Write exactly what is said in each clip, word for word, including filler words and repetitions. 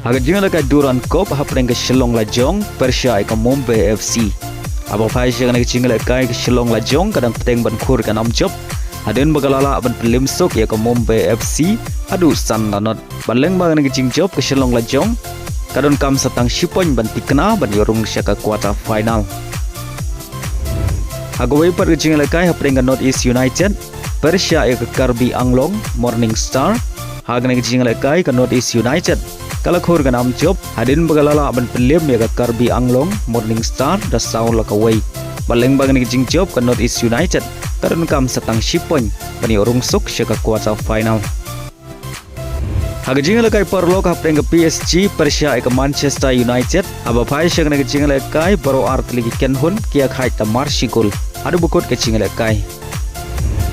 Ha ka jingïalehkai Durand Cup hapdeng ka Shillong Lajong pyrshah ïa ka Mumbai F C. Haba phai sha kane ka jingïalehkai ka Shillong Lajong ka dang bteng ban khur ïa ka nam jop hadien ba ka la lah ban pynlem suk ïa ka Mumbai F C haduh san la not. Bad lyngba kane ka jingjop ka Shillong Lajong ka donkam sa tang shi point ban thikna ban ïoh rung sha ka quarter final. Ha kawei pat ka jingïalehkai hapdeng ka North East United pyrshah ïa ka Karbi Anglong Morning Star. Ha kane ka jingïalehkai ka North East United ka la khur ïa ka nam jop hadien ba ka la lah ban pynlem ïa ka Karbi Anglong Morning Star da saw la kawei. Bad lyngba kane ka jingjop ka North East United ka donkam sa tang shi point ban ïoh rung suk sha ka quarter final. Ha ka jingïalehkai paralok hapdeng ka P S G pyrshah ïa ka Manchester United. Haba phai sha kane ka jingïalehkai baroh ar tylli ki kynhun ki ïakhaid da mar shi gol haduh ba kut ka jingïalehkai.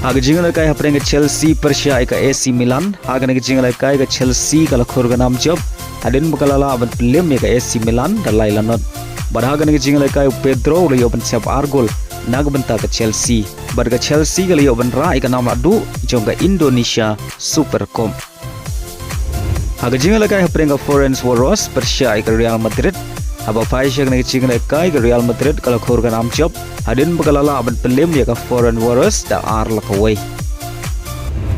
Ha ka jingïalehkai hapdeng ka Chelsea pyrshah ïa ka A C Milan. Ha kane ka jingïalehkai ka Chelsea ka la khur ïa ka nam jop hadien ba ka la lah ban pynlem ïa ka A C Milan da lai la not. Bad ha kane ka jingïalehkai u Pedro u la ïoh ban thep ar gol na ka bynta ka Chelsea. Bad ka Chelsea ka la ïoh ban rah ïa ka nam lahduh jong ka Indonesia Super Cup. Ha ka jingïalehkai hapdeng ka Ferencvaros pyrshah ïa ka Real Madrid. Haba phai sha kane ka jingïalehkai ka Real Madrid ka la khur ïa ka nam jop hadien ba ka la lah ban pynlem ïa ka Ferencvaros da ar la kawei.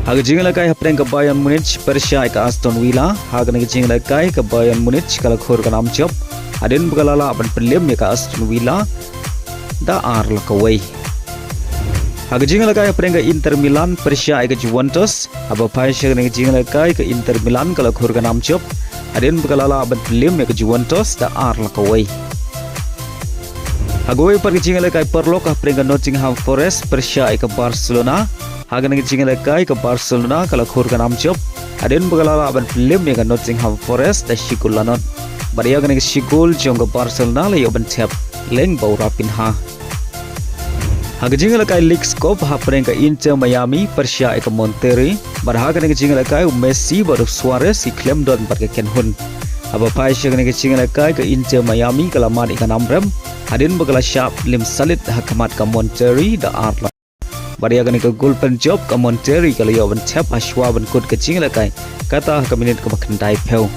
Ha ka jingïalehkai hapdeng ka Bayern Munich pyrshah ïa ka Aston Villa. Ha kane ka jingïalehkai ka Bayern Munich ka la khur ïa ka nam jop hadien ba ka la lah ban pynlem ïa ka Aston Villa da ar la kawei. Ha ka jingïalehkai hapdeng ka Inter Milan pyrshah ïa ka Juventus. Haba phai sha kane ka jingïalehkai ka Inter Milan ka la khur ïa ka nam jop hadien ba ka la lah ban pynlem ïa ka Juventus da ar la kawei. Ha kawei pat ka jingïalehkai paralok hapdeng ka Nottingham Forest pyrshah ïa ka Barcelona. Ha kane ka jingïalehkai ka Barcelona ka la khur ïa ka nam jop hadien ba ka la lah ban pynlem ïa ka Nottingham Forest da shi gol la not. Bad ïa kane ka shi gol jong ka Barcelona la ïoh ban thep lyngba u Raphinha. Ha ka jingïalehkai Leagues Cup hapdeng ka Inter Miami pyrshah ïa ka Monterrey. Bad ha kane ka jingïalehkai u Messi bad u Suarez ki khlem don bad ka kynhun. Haba phai sha kane ka jingïalehkai ka Inter Miami ka la mad ïa ka nam rem hadien ba ka la shah pynlem salit ha khmat ka Monterrey da ar la. Bad ïa kane ka gol pynjop ka Monterrey ka la ïoh ban thep ha shuwa ban kut ka jingïalehkai, kata ha ka minit kaba khyndai phew.